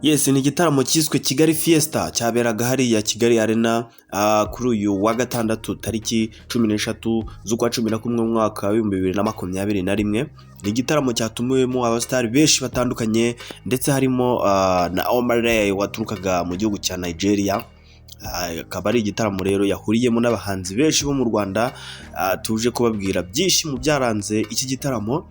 Yes, ni igitaramo cyiswe Kigali Fiesta, cyaberaga hariya Kigali Arena kuri uyu wa gatandatu, tariki 13 z'ukwa 11 mu mwaka wa 2021. Ni igitaramo cyatumiwemo abasitari benshi batandukanye, ndetse harimo na Omah Lay waturukaga mu gihugu cya Nigeria. Akaba ari igitaramo rero yahuriyemo n'abahanzi benshi bo mu Rwanda. Tuje kubabwira byinshi mu byaranze iki gitaramo.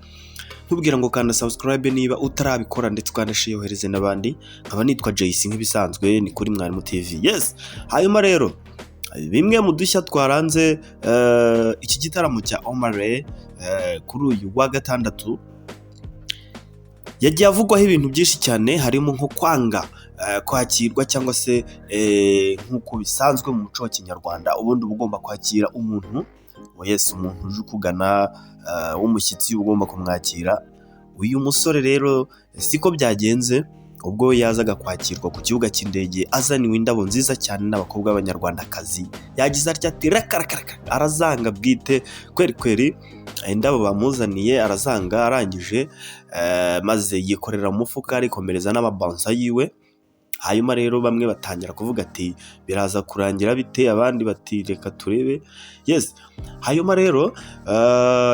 Nkubwira ngo kanda subscribe niba utarabikora, ndetse ukanda share, yohereze n'abandi. Nkaba nitwa JC, nk'ibisanzwe ni kuri Mwarimu TV. Yes, hanyuma rero bimwe mu dushya twaranze iki gitaramo cya Omah Lay kuri uyu wa gatandatu, yagiye avugwaho ibintu byinshi cyane, harimo nko kwanga kwakirwa cyangwa se nk'uko bisanzwe mu muco wa kinyarwanda, ubundi uba ugomba kwakira umuntu. Yes, umuntu uje ukugana w'umushyitsi uba ugomba kumwakira. Uyu musore rero siko byagenze. Ubwo yazaga kwakirwa ku kibuga cy'indege, azaniwe indabo nziza cyane n'abakobwa b'abanyarwandakazi, yagize atya ati: "Reka reka reka!" Arazanga bwite kweri kweri. Indabo bamuzaniye arazanga, arangije maze yikorera mu mufuka, arikomereza n'amabansa yiwe. Hanyuma rero bamwe batangira kuvuga ati: "Biraza kurangira bite?" Abandi bati: "Reka turebe." Yes, hanyuma rero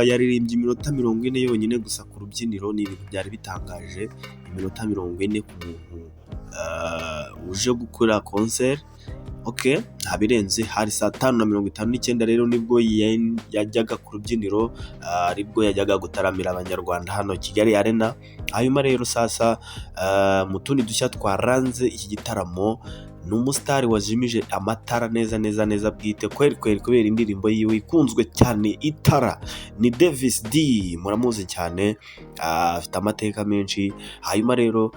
yaririmbye iminota 40 yonyine gusa ku rubyiniro. Ni ibintu byari bitangaje, iminota 40 ku muntu uje gukora concert. Ok, nta birenze. Hari saa 5:59 rero nibwo yajyaga ku rubyiniro, aribwo yajyaga gutaramira abanyarwanda hano Kigali Arena. Hanyuma rero sasa mu tundi dushya twaranze iki gitaramo, ni umusitari wazimije amatara neza neza neza bwite kweri kweri kubera indirimbo yiwe ikunzwe cyane, Itara. Ni Davis D, muramuzi cyane, afite amateka menshi. Hanyuma rero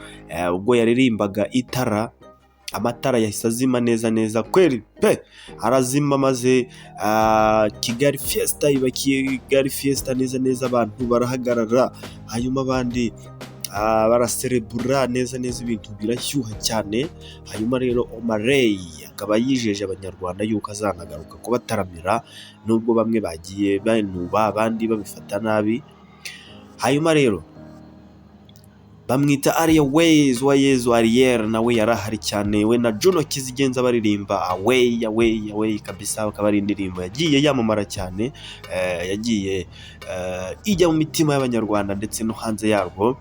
ubwo yaririmbaga Itara, amatara yahise azima neza neza kweri pe, arazima, maze Kigali Fiesta iba Kigali Fiesta neza neza. Abantu barahagarara, hanyuma abandi baraserebura neza neza, ibintu birashyuha cyane. Hanyuma rero Omah Lay akaba yijeje abanyarwanda yuko azanagaruka kubataramira, nubwo bamwe bagiye banuba, abandi babifata nabi. Hanyuma rero bamwita Ariel Wayz, Uwayezu Ariel, nawe yari ahari cyane, we na Juno Kizigenza baririmba "Away Away Away" kabisa, akaba ari indirimbo yagiye yamamara cyane, yagiye ijya mu mitima y'abanyarwanda ndetse no hanze yarwo.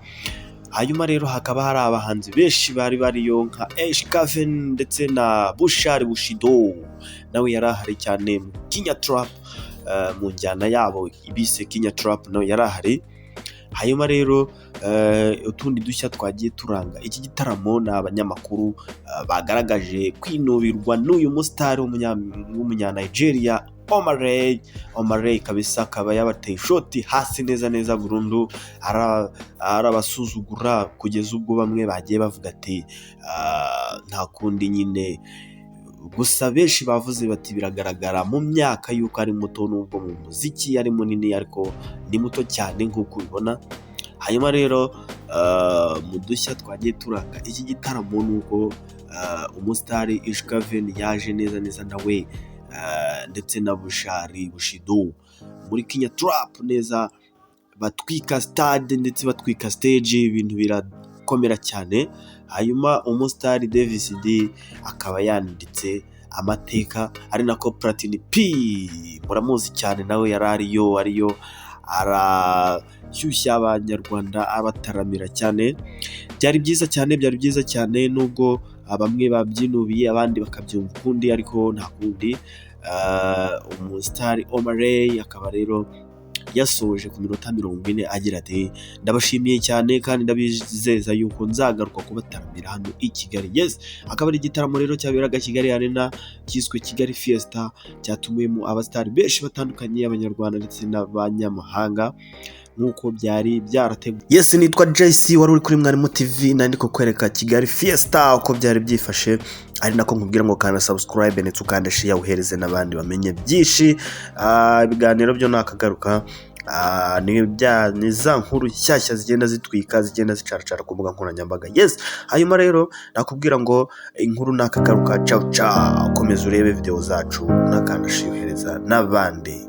Hanyuma rero hakaba hari abahanzi benshi bari bariyo nka Ish Kevin ndetse na Bushali Bushido, nawe yari ahari cyane mu Kinya Trap, mu njyana yabo bise Kinya Trap, nawe yari ahari. Hanyuma rero utundi dushya twagiye turanga iki gitaramo ni abanyamakuru bagaragaje kwinubirwa n'uyu musitari w'umunya Nigeria Omah Lay. Omah Lay kabisa akaba yabateye ishoti hasi neza neza burundu, arabasuzugura kugeza ubwo bamwe bagiye bavuga ati: "Nta kundi nyine." Gusa benshi bavuze bati: "Biragaragara mu myaka y'uko ari muto, nubwo mu muziki ari munini, ariko ni muto cyane nk'uko ubibona." Hanyuma rero mu dushya twagiye turanga iki gitaramo ni uko umusitari Ish Kevin yaje neza neza nawe ndetse na Bushali Bushido muri Kinya Trap neza, batwika stade ndetse batwika stage, ibintu birakomera cyane. Hanyuma umusitari Davis D akaba yanditse amateka, ari nako Platini P, muramuzi cyane, nawe yari ariyo arashyushya abanyarwanda, abataramira cyane. Byari byiza cyane, byari byiza cyane, nubwo bamwe babyinubiye, abandi bakabyumva ukundi, ariko nta kundi. Umusitari Omah Lay akaba rero yasoje ku minota 40 agira ati: "Ndabashimiye cyane kandi ndabizeza yuko nzagaruka kubataramira hano i Kigali." Yes, akaba ari igitaramo rero cyaberaga Kigali Arena cyiswe Kigali Fiesta, cyatumiwemo abasitari benshi batandukanye, abanyarwanda ndetse n'abanyamahanga, nk'uko byari byarateguwe. Yes, nitwa JC, wari uri kuri Mwarimu TV, nari ndi kukwereka Kigali Fiesta uko byari byifashe, ari nako nkubwira ngo kanda subscribe ndetse ukanda share, uhereze n'abandi bamenye byinshi. Ibiganiro byo nakagaruka. Ni za nkuru nshyashya zigenda zitwika, zigenda zicaracara ku mbuga nkoranyambaga. Yes, hanyuma rero nakubwira ngo inkuru nakagaruka. Ciao ciao, komeza urebe video zacu, unakanda share, uhereza n'abandi.